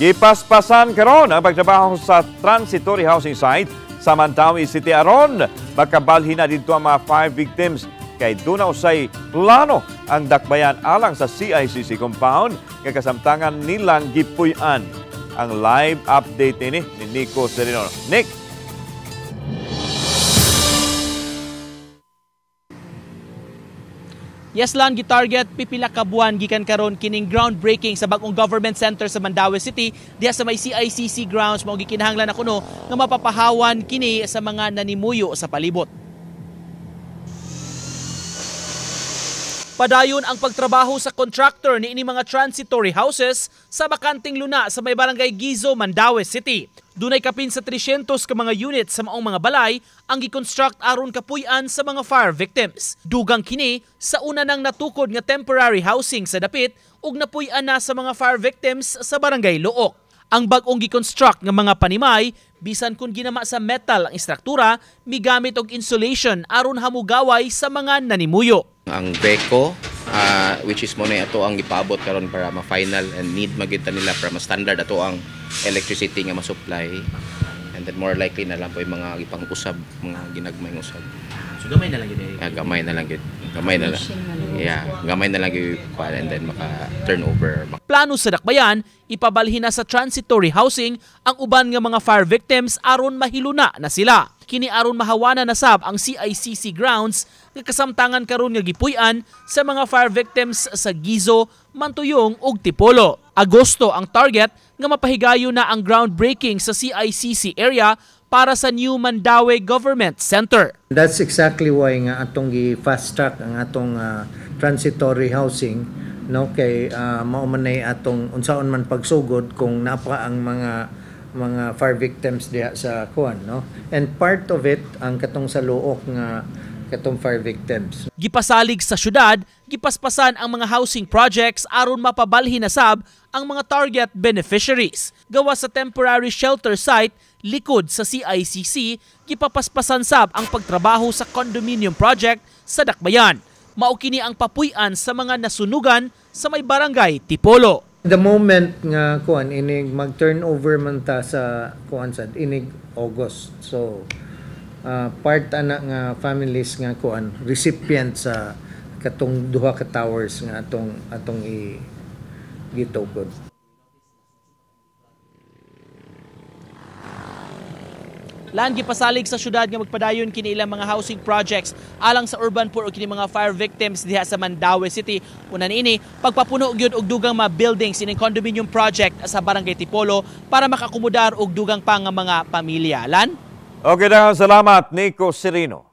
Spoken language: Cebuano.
Gipaspasan karon ang pagtrabaho sa transitory housing site sa Mandaue City aron makabalhin na didto ang mga fire victims kay duna usay plano ang dakbayan alang sa CICC compound nga kasamtangan nilang gipuy-an. Ang live update ni Nico Serino. Nick. Yes lang, gitarget pipila ka buwan gikan karon kining groundbreaking sa bagong government center sa Mandaue City diha sa may CICC grounds mao gikinahanglan na kuno nga mapapahawan kini sa mga nanimuyo sa palibot. Padayon ang pagtrabaho sa contractor niini mga transitory houses sa bakanting luna sa may barangay Gizo, Mandaue City. Dunay kapin sa 300 ka mga unit sa maong mga balay ang gikonstruct aron kapuy-an sa mga fire victims. Dugang kini sa una nang natukod nga temporary housing sa dapit ug napuy-an na sa mga fire victims sa barangay Looc. Ang bag-ong gikonstruct nga mga panimay, bisan kung ginama sa metal ang istruktura, migamit og insulation aron hamugaway sa mga nanimuyo. Ang BECO, which is mo na ato ang gipaabot karon para ma-final and need magita nila para ma-standard ato ang electricity nga ma-supply, and then more likely na lang po yung mga ipang-usab, mga ginagmay usab. So gamay na lang gyud. Yeah, gamay na lang gyud. Gamay na lang. Yeah, gamay na lang gyud and then maka turnover. Plano sa dakbayan, ipabalhin na sa transitory housing ang uban nga mga fire victims aron mahiluna na sila. Kini aron mahawana na sab ang CICC grounds nga kasamtangan karon nga gipuy-an sa mga fire victims sa Gizo, Mantuyong ug Tipolo. Agosto ang target nga mapahigayo na ang groundbreaking sa CICC area para sa New Mandaue Government Center. That's exactly why nga atong gi-fast track ang atong transitory housing, no, kay mao man nay atong unsaon man pagsugod kung napa ang mga fire victims diha sa kuan, no, and part of it ang katong sa Looc nga katong fire victims. Gipasalig sa syudad, gipaspasan ang mga housing projects aron mapabalhin na sab ang mga target beneficiaries. Gawa sa temporary shelter site likod sa CICC, gipapaspasan sab ang pagtrabaho sa condominium project sa Dakbayan. Mao kini ang papuy-an sa mga nasunugan sa may barangay Tipolo. The moment nga kuan inig mag-turnover man ta sa kuan sad inig August. So part ana nga families nga kuan recipient sa katong duha ka towers nga atong i gitukod. Lan gipasalig sa syudad nga magpadayon kini ilang mga housing projects alang sa urban poor o kini mga fire victims diha sa Mandaue City. Una niini pagpapuno gyud og dugang mga buildings ining condominium project sa barangay Tipolo para makakomodar og dugang pa nga mga pamilya. Lan? Okay, daghang salamat Nico Serino.